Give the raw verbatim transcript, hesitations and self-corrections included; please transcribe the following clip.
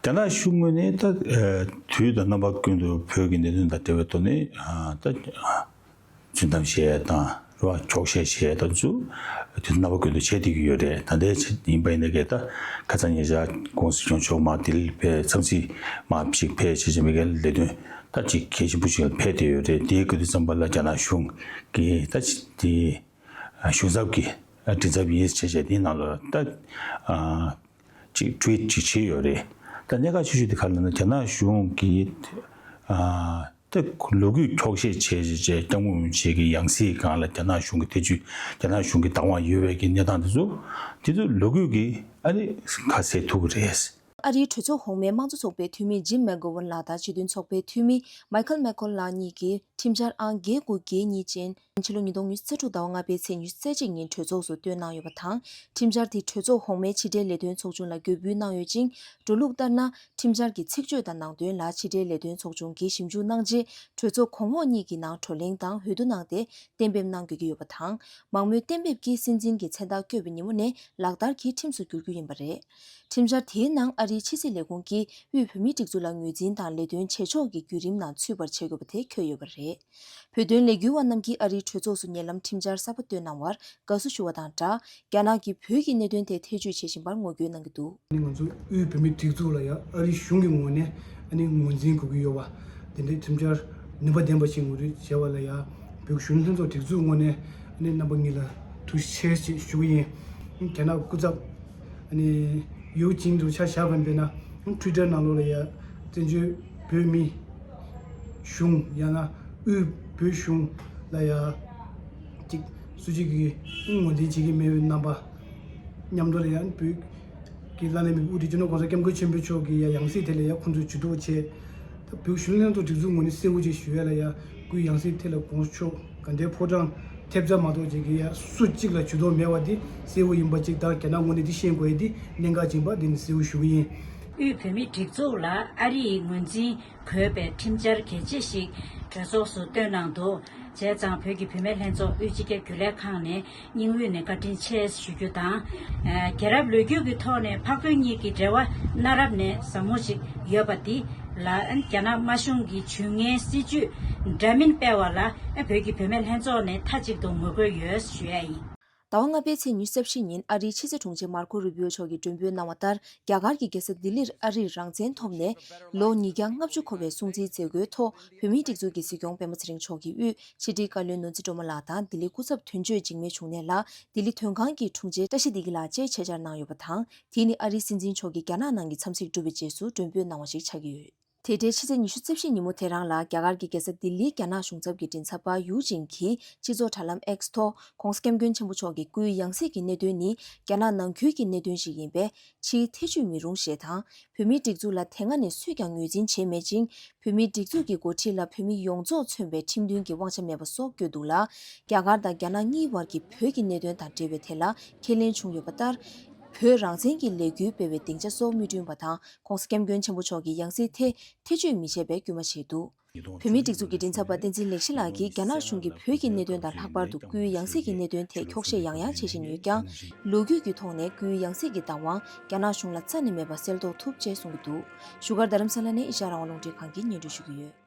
རྒྱ་ནག་གཞུང་ངོས་ནས་ད་ཨ་དུས་དང་རྣམ་པ་ཀུན་ཏུ་བོད་ཀྱི་གནད་དོན་དང་འབྲེལ་བའི་ཐོག་ནས་ཨ་ད་རྫུན་གཏམ་བཤད་ཡ་དང་རེད་བ། འཁྱོག་བཤད་བྱེད་ཡ་དང་ཚུ་དུས་རྣམ་པ་ཀུན་ཏུ་བྱེད་བསྡད་ཀྱི་ཡོད་རེད། ད་ལྟའི་ཆ་ཡིན་པ་ཡིན་ན་གས་ད་ཁ་སང་ཉེ་ཆར་༸གོང་ས་༸སྐྱབས་མཆོག་མར་ལྡི་ལི་ཕེབས་འཚམས་གཟིགས་མར་ཅིག་ཕེབས་བྱས་བྱས་མི་འགའ་ལས་དོན་ད་ཅིག་གལ་ཆེན་པོ་ཞིག་ལ་ཕེབས་བསྡད་ཡོད་རེད། དེའི་སྐབས་དུས་ཙམ་པ་ལ་རྒྱ་ནག་གཞུང་གིས་ད་ཅིག་དེ་གཞུང་ཚབ་ཀྱི་མགྲིན་ཚབ་ཡིན་བྱས་བྱས་དེའི་ནང་ལ་ད་ཅིག་ཊུ་ཝིཊ་ཅིག་བྱས་ཡོད་རེད། ད་གནད་འགག་ཆེ་ཤོས་དེ་ག་རེ་ལབ་ན་རྒྱ་ནག་གཞུང་གིས་ཨ་ད་ལོ་རྒྱུས་འཁྱོག་བཤད་བྱས་བྱས་སྐྱབས་མགོན་རིན་པོ་ཆེ་གི་ཡང་སྲིད་སྒང་ལ་རྒྱ་ནག་གཞུང་གི་ཐེ་བྱུས་རྒྱ་ནག་གཞུང་གི་བདག་དབང་ཡོད་པའི་གི་གནས་སྟངས་དེ་ཚོ་དེ་ཚོ་ལོ་རྒྱུས་ཀྱི་ཨ་ནི་ཁ་གསལ་ཐུབ་ཀྱི་རེད། ཨ་རིའི་གྲོས་ཚོགས་འོག་མའི་དམངས་གཙོ་ཚོགས་པའི་འཐུས་མི་ཇིམ་མེག་གྷོ་ཝན་ལགས་དང་སྤྱི་མཐུན་ཚོགས་པའི་འཐུས་མི་མའི་ཁལ་མེག་ཁོལ་ལགས་གཉིས་ཀྱིས་ཁྲིམས་འཆར་ཨང་བརྒྱད་དགུ་བརྒྱད་གཉིས་ཅན། ཕྱི་ལོ་ཉིས་སྟོང་ཉི་ཤུ་རྩ་དྲུག་ཟླ་བ་ལྔ་པའི་ཚེས་ཉི་ཤུ་རྩ་གཅིག་ཉིན་གྲོས་ཚོགས་སུ་བཏོན་གནང་ཡོད་པ་དང་། ཁྲིམས་འཆར་དེ་གྲོས་ཚོགས་འོག་མའི་ཕྱི་འབྲེལ་ལས་དོན་ཚོགས་ཆུང་ལ་འགོད་འབུལ་གནང་ཡོད་ཅིང་། འགྲོ་ལུགས་ལྟར་ན། ཁྲིམས་འཆར་གྱི་ཚིག་བརྗོད་དང་ནང་དོན་ལ་ཕྱི་འབྲེལ་ལས་དོན་ཚོགས་ཆུང་གིས་ཞིབ་འཇུག་གནང་རྗེས། གྲོས་ཚོགས་གོང་འོག་གཉིས་ཀྱི་ནང་བགྲོ་གླེང་དང་འོས་བསྡུ་གནང་སྟེ་གཏན་འབེབས་གནང་དགོས་ཀྱི་ཡོད་པ་དང་། མང་མོས་གཏན་འབེབས་ཀྱིས་སྲིད་འཛིན་གྱི་མཚན་རྟགས་བཀོད་པའི་ཉིན་མོ་ནས་ལག་བསྟར་གྱིས་ཁྲིམས་སུ་འགྱུར་རྒྱུ་ཡིན་པ་རེད། ཁྲིམས་འཆར་དེའི་ནང་ཨ་རིའི་ཕྱི་སྲིད་ལས་ཁུངས་ཀྱིས་དབུས་བོད་མིའི་སྒྲིག་འཛུགས་ལ་ངོས་འཛིན་དང་ལས་དོན་བྱེད་ཕྱོགས་ཀྱི་བརྒྱུད་རིམ་ནང་ཚུད་པར་བྱེད་དགོས་པ་དེ་འཁོད་ཡོད་པ་རེད། བོད་དོན་ལས་འགུལ་བ་རྣམས་ཀྱིས་ཨ་རིའི་གྲོས་ཚོགས་སུ་ཉེ་ལམ་ཁྲིམས་འཆར་གསར་པ་བཏོན་གནང་བར་དགའ་བསུ་ཞུ་བ་དང་སྦྲགས། རྒྱ་ནག་གིས་བོད་ཀྱི་གནད་དོན་ཐད་ཐེ་བྱུས་བྱེད་བཞིན་པར་ངོ་རྒོལ་གནང་གི་འདུག་ང་ཚོ་དབུས་བོད་མིའི་སྒྲིག་འཛུགས་ལ་ཡང་ཨ་རིའི་གཞུང་གི་ངོས་ནས་ཨ་ནི་ངོས་འཛིན་དགོས་ཀྱི་ཡོད་པ། དེ་འདྲའི་ཁྲིམས་འཆར་ནུས་པ་ལྡན་པ་ཞིག་ངོས་འཛིན་བྱས་པ་ལ་ཡང་བོད་གཞོན་ལྷན་ཚོགས་སྒྲིག་འཛུགས་ངོས་ནས་ཨ་ནི་རྣམ་པ་གཉིས་ལ་ཐུགས་རྗེ་ཆེ་ཞེས་ཞུ་གི་ཡིན། རྒྱ་ནག་སྐུ་ཚབ་ཨ་ནི་ཡུའུ་ཅིན་དུ་ཆ་བཞག་པ་ཡིན་ན་ཊུའི་ཊར་ནང་ལོགས་ལ་ཡང་བཙན་བྱོལ་བོད་མི་གཞུང་ཡང་ན་དབུས་བོད་གཞུང་ལ་ཡང་ཅིག་སུ་གཅིག་གིས་ངོས་འཛིན་བྱེད་ཀྱི་མེད་པའི་རྣམ་པ། མཉམ་དུ་ལ་ཡང་བོད་ཀྱི་བླ་ན་མེད་པའི་དབུ་ཁྲིད་སྤྱི་ནོར་༸གོང་ས་༸སྐྱབས་མགོན་ཆེན་པོ་མཆོག་གི་ཡང་ཡང་སྲིད་དེ་ལ་ཡང་ཁོང་ཚོས་ཇུས་གཏོགས་བྱས། ད་བོད་གཞོན་ལྷན་ཚོགས་སྒྲིག་འཛུགས་ངོས་ནས་གསལ་བོ་ཅིག་ཞུ་ཡ་ལ་ཡང་སྐུའི་ཡང་སྲིད་ཐད་ལ་དགོངས་ཞུ་ག་འདྲའི་ཕོ་བྲང་ཐེབས་རྩ་མ་གཏོགས་ཅིག་གི་ཡང་སུ་གཅིག་ལ་ཇུས་གཏོགས་མེད་པ་འདི་གསལ་བོ་ཡིན་པ་ཅིག་དང་། རྒྱ་ནག་ངོས་ནས་འདི་ཤེས་དགོས་ཡ་འདི་གནད་འགག་ཅིག་ཡིན་པ་འདི་ནི་གསལ་བོ་ཞུ་གི་ཡིན། དབུས་བོད་མིའི་སྒྲིག་འཛུགས་ལ་ཨ་རི་ཡི་ངོས་འཛིན་དགོས་པའི་ཁྲིམས་འཆར་གལ་ཆེ་ཞིག་གྲོས་ཚོགས་སུ་བཏོན་གནང་འདུག་བྱས་ཙང་བོད་ཀྱི་བུད་མེད་ལྷན་ཚོགས་དབུས་སྤྱི་ཁྱབ་རྒྱུན་ལས་ཁང་ནས་སྙིང་དབུས་ནས་བཀའ་དྲིན་ཆེ་ཞུ་རྒྱུ་དང་། ཨ་རྒྱལ་རབས་ལོ་རྒྱུས་ཀྱི་ཐོག་ནས་འཕགས་བོད་གཉིས་ཀྱི་འབྲེལ་བ་གནའ་རབས་ནས་ཟབ་མོ་ཞིག་ཡོད་པ་འདི་ལ་རྒྱ་ནག་དམར་གཞུང་གིས་ཇུས་ངན་སྲིད་ཇུས་འདྲ་མིན་སྤེལ་བ་ལ་བོད་ཀྱི་བུད་མེད་ལྷན་ཚོགས་ནས་མཐའ་གཅིག་ཏུ་ངོ་རྒོལ་ཡོད་ཞུ་ཡ་ཡིན། ཟླ་བ་ལྔ་པའི་ཚེས་ཉི་ཤུ་རྩ་བཞི་ཉིན་ཨ་རིའི་ཕྱི་སྲིད་དྲུང་ཆེ་མར་ཁོ་རུ་བི་ཡོ་མཆོག་གིས་མགྲོན་འབོད་གནང་བ་ལྟར། རྒྱ་གར་གྱི་རྒྱལ་ས་ལྡི་ལིར་ཨ་རིར་རང་བཙན་ཐོབ་ནས་ལོ་ཉིས་བརྒྱ་ལྔ་བཅུ་འཁོར་བའི་སྲུང་བརྩིའི་མཛད་སྒོའི་ཐོག་བོད་མིའི་སྒྲིག་འཛུགས་ཀྱི་སྲིད་སྐྱོང་པདྨ་ཚེ་རིང་མཆོག་གིས་དབུས་ཕྱི་དྲིལ་བཀའ་བློན་ནོར་འཛིན་སྒྲོལ་མ་ལགས་དང་ལྡི་ལི་སྐུ་ཚབ་དོན་གཅོད་འཇིགས་མེད་འབྱུང་གནས་ལགས། ལྡི་ལི་དོན་ཁང་གི་དྲུང་ཆེ་བཀྲ་ཤིས་བདེ་སྐྱིད་ལགས་བཅས་ཆེད་བཅར་གནང་ཡོད་པ་དང་། དེ་ནི་ཨ་རིའི་སྲིད་འཛིན་མཆོག་གིས་རྒྱ་ནག་ནང་གི་འཚམས་གཟིགས་གྲུབ་པའི་རྗེས་སུ་མགྲོན་འབོད་གནང་བ་ཞིག་ཆགས་ཀྱི་ཡོད། དེ་འབྲེལ་ཕྱི་ཚེས་ཉི་ཤུ་རྩ་བཞི་ཉིན་མོ་དེ་རང་ལ་རྒྱ་གར་གྱི་རྒྱལ་ས་ལྡི་ལིའི་རྒྱ་ནག་གཞུང་ཚབ་ཀྱི་མགྲིན་ཚབ་པ་ཡུའུ་ཅིན་གྱིས་སྤྱི་ཚོགས་དྲ་ལམ་X་ཐོག་༸གོང་ས་༸སྐྱབས་མགོན་ཆེན་པོ་མཆོག་གི་སྐུའི་ཡང་སྲིད་ཀྱི་གནད་དོན་ནི་རྒྱ་ནག་ནང་ཁུལ་གྱི་གནད་དོན་ཞིག་ཡིན་པས་ཕྱིའི་ཐེ་བྱུས་མི་རུང་ཞེས་དང་། བོད་མིའི་སྒྲིག་འཛུགས་ལ་དེ་སྔ་ནས་སུས་ཀྱང་ངོས་འཛིན་བྱས་མེད་ཅིང་། བོད་མིའི་སྒྲིག་འཛུགས་ཀྱི་འགོ་ཁྲིད་ལ་བོད་མི་ཡོངས་རྫོགས་མཚོན་པའི་ཁྲིམས་མཐུན་གྱི་དབང་ཆ་མེད་པ་སོགས་བཀོད་འདུག་ལ། རྒྱ་གར་དང་རྒྱ་ནག་གཉིས་བར་གྱི་བོད་ཀྱི་གནད་དོན་དང་འབྲེལ་བའི་ཐད་ལ་ཁས་ལེན་བྱུང་ཡོད་པ་ལྟར། བོད་རང་བཙན་གྱི་ལས་འགུལ་སྤེལ་བའི་སྡིངས་ཆ་སོགས་མི་བསྐྲུན་པ་དང་།༸གོང་ས་༸སྐྱབས་མགོན་ཆེན་པོ་མཆོག་གི་ཡང་སྲིད་ཐད་ཐེ་བྱུས་མི་བྱེད་པའི་སྐུལ་མ་བྱས་འདུག་བོད་མིའི་སྒྲིག་འཛུགས་ཀྱི་མགྲིན་ཚབ་པ་བསྟན་འཛིན་ལེགས་བཤད་ལགས་ཀྱིས་རྒྱ་ནག་གཞུང་གིས་བོད་ཀྱི་གནད་དོན་དང་ལྷག་པར་དུ་སྐུའི་ཡང་སྲིད་ཀྱི་གནད་དོན་ཐད་འཁྱོག་བཤད་ཡང་ཡང་བྱེད་བཞིན་ཡོད་ཀྱང་། ལོ་རྒྱུས་ཀྱི་ཐོག་ནས་སྐུའི་ཡང་སྲིད་ཀྱི་བདག་དབང་རྒྱ་ནག་གཞུང་ལ་རྩ་ནས་མེད་པ་གསལ་རྟོགས་ཐུབ་ཅེས་གསུང་གི་འདུག་བཞུགས་སྒར་རྡ་རམ་ས་ལ་ནས་ཨེ་ཤ་ཡ་རང་དབང་རླུང་འཕྲིན་ཁང་གིས་སྙན་སྒྲོན་ཞུ་གི་ཡོད།